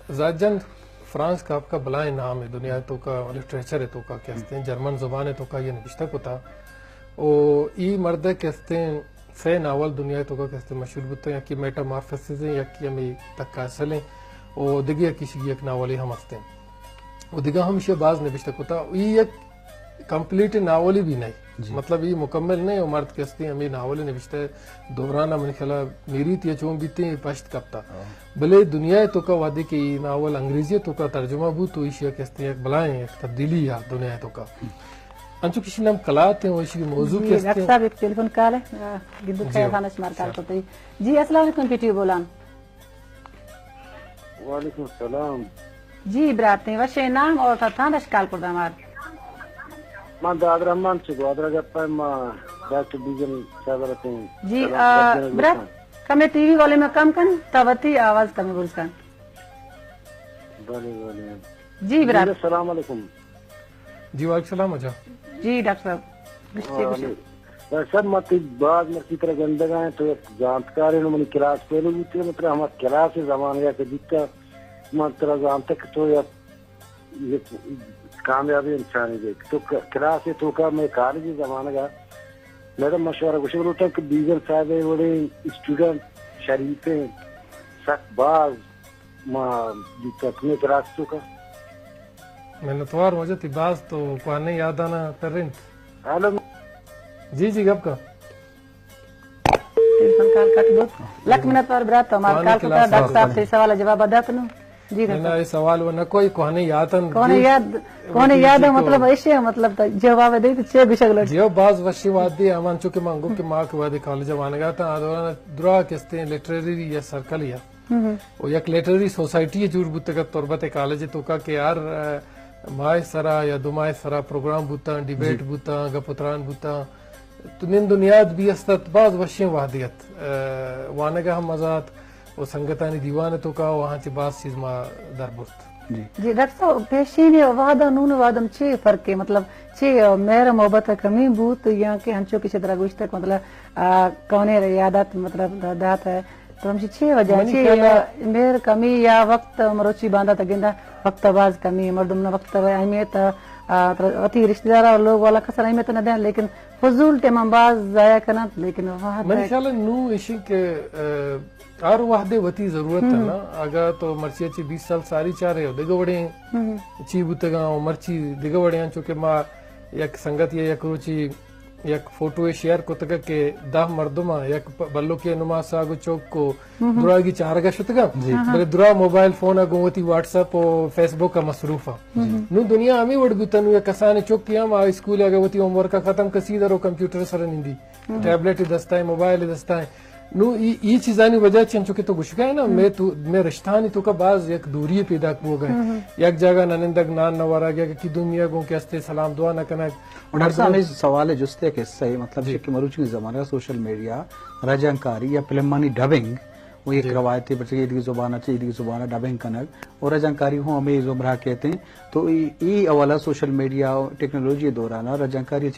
زاجن، فرانز کافکا بلائیں نام ہے دنیا توکا، لٹریچر توکا کہ ہستیں، جرمن زبان توکا یہ نبشتہ کتا۔ او ای مردے کہ ہستیں، سے ناول دنیا توکا کہ ہستیں مشہور بوتا، یکی میٹامارفسس ہیں، یکی ہمیں تکاسل ہیں، او دگہ یکی شگی یک ناولے ہم ہستیں۔ او دگہ ہم ایشی باز نبشتہ کتا۔ ای یک کمپلیٹ ناولے بھی نہیں۔ جی۔ مطلب، یہ مکمل نہیں، وہ مرد کہ ہستیں ہمیں ناول نبشتہ دوران من خیال میری تیا چون بیتے پشت کپتا۔ ہاں۔ بلے دنیا توکا وہدے کہ یہ ناول انگریزی توکا ترجمہ بو تو ایشی کہ ہستیں یک بلائیں یک تبدیلی یا دنیا توکا۔ انچو کسی نام کلات ہیں، وہ ایشی موضوع جی، کہ ہستیں۔ ڈاکٹر صاحب، ایک ٹیلیفون کال ہے، آ، گندو جی۔ خیر خان شمار کال اچھا۔ کرتے ہیں۔ جی، السلام علیکم، پی ٹی وی بولان۔ وعلیکم السلام۔ جی براتیں، وشیں نام اور تھا تھاں دش کال کردہ مار۔ من داد رحمان چہ گوادر گپاں، ما ڈاکٹر بیگم صاحب رتیں۔ جی، سلام، آ، برات، کمے ٹی وی والے میں کم کن، تا وتی آواز کمے برز کن۔ بلے، بلے۔ جی برات۔ السلام علیکم۔ جی، وعلیکم السلام، اجا۔ جی، ڈاکٹر صاحب۔ گشتے، گشتے۔ ڈاکٹر صاحب، ما تئی باز مرچی ترا گندگ آں، تو یک زانتکارے نو، منی کلاس فیلو بوتے، من ترا ہما کلاس زمانگا کہ دیتا، من ترا زانتا کہ تو یک، یک کامیابیں انسانے دے۔ تو ک-، کلاس توکا میں کالج زمانگا، میڈم، من شمارا گوشگ لوٹاں کہ بیگم صاحب وڑیں اسٹوڈنٹ شریفیں، سک باز ما دیتگ ہمے کلاس توکا۔ منتوار واجہ، تئی باز تو کوہنیں یادانا پر انت۔ ہلو۔ جی، جی، گپ کن۔ ٹیلیفون کال کٹ بوت۔ لک منتوار برات، تو ہمارا کوہنیں کال کتا، کلاس ڈاکٹر صاحب تئی سوال جواب دات نو۔ جی، نہ، ڈاکٹر۔ نہ، یہ سوال وہ نہ کوئی کوہنیں یاد ان۔ کوہنیں یاد، کوہنیں یاد، مطلب، ایشی مطلب، تا جواب دے تو چے گشگ لگ۔ جی، باز وشی وادی امان چونکہ مانگو کہ ما کہ وادی کالج وانگا تا، آ دوران درا کستے لٹریری یا سرکل یا۔ ہم۔ و یک لٹریری سوسائٹی جوڑ بوتگ ات تربت کالج توکا کہ ہر، آ، ماہ سرا یا دو ماہ سرا پروگرام بوتاں، ڈیبیٹ جی۔ بوتاں، گپ و تران بوتاں۔ تو نند و نیاد بھی است ات، باز وشیں وہدے ات۔ آ، وانگا ہم مزہ ات و سنگتانی دیوان توکا و آہاں چہ باز چیز ما در برت۔ جی۔ جی، ڈاکٹر صاحب، پیشین وہد ء نون وہد ء چے فرق ہے؟ مطلب، چے مہر محبت ء کمی بوت یا کہ ہنچو کہ چہ ترا گوشتگ، مطلب، آ، کونے یادات، مطلب، دات ہے؟ تو ہمشی چے وجہ، منی چے خیال ء مہر کمی یا وقت مروچی باندات ء گندہ وقت ء باز کمی، مردم نہ وقت ء اہمیت، آ، تر-، وتی رشتہ دار ء لوگ والا کسر اہمیت نہ دیں، لیکن فضول ٹائم ہم باز ضائع کنات، لیکن وہد منی ء خیال ء نوں ایشی کہ، آ، ہر وہدے وتی ضرورت ہے نا۔ اگا تو مرچی چی بیس سال ساری چارے ہو، دگہ وڑیں چی بوتگاں و مرچی دگہ وڑیں، چونکہ ما یک سنگت یا یک روچی یک فوٹو شیئر کتگ کہ دہ مردم آں، یک پ-، بلوکے نما ساگ و چوک کو دراگی چارگا شتگاں، جی۔ بلے درا موبائل فون ء گوں وتی واٹس اپ و فیس بک ء مصروف آں۔ نوں دنیا ہمے وڑ بوتہ، نوں یک کسانیں چکے ہم آ اسکول ء اگہ وتی ہوم ورک ء ختم کثی درو کمپیوٹر ء سر ء نندی، ٹیبلیٹ دستائیں، موبائل دستائیں۔ نوں ای، ای چیزانی وجہ چہ انچو کہ تو گشگا ہے نا، مئے تو، مئے رشتہانی توکا باز یک دوری پیداک بوگا ہے۔ یک جاگہ نہ نندگ، نان نہ ورگ، یک کی دومی ء گوں کہ استے سلام دعا نہ کنگ۔ اور ڈاکٹر صاحب، ہمیں سوال ہے، جستے کہ صحیح، مطلب، جی۔ کہ مروچی زمانہ سوشل میڈیا، رجانکاری یا فلمانی ڈبنگ، وہ یک جی۔ روایت ہے، بچے ایدگی زبان اچھے، ایدگی زبان ڈبنگ کنگ، اور رجانکاری ہوں ہمیں زمرہ کہتے ہیں۔ تو ای، ای حوالہ سوشل میڈیا اور ٹیکنالوجی دوران رجانکاری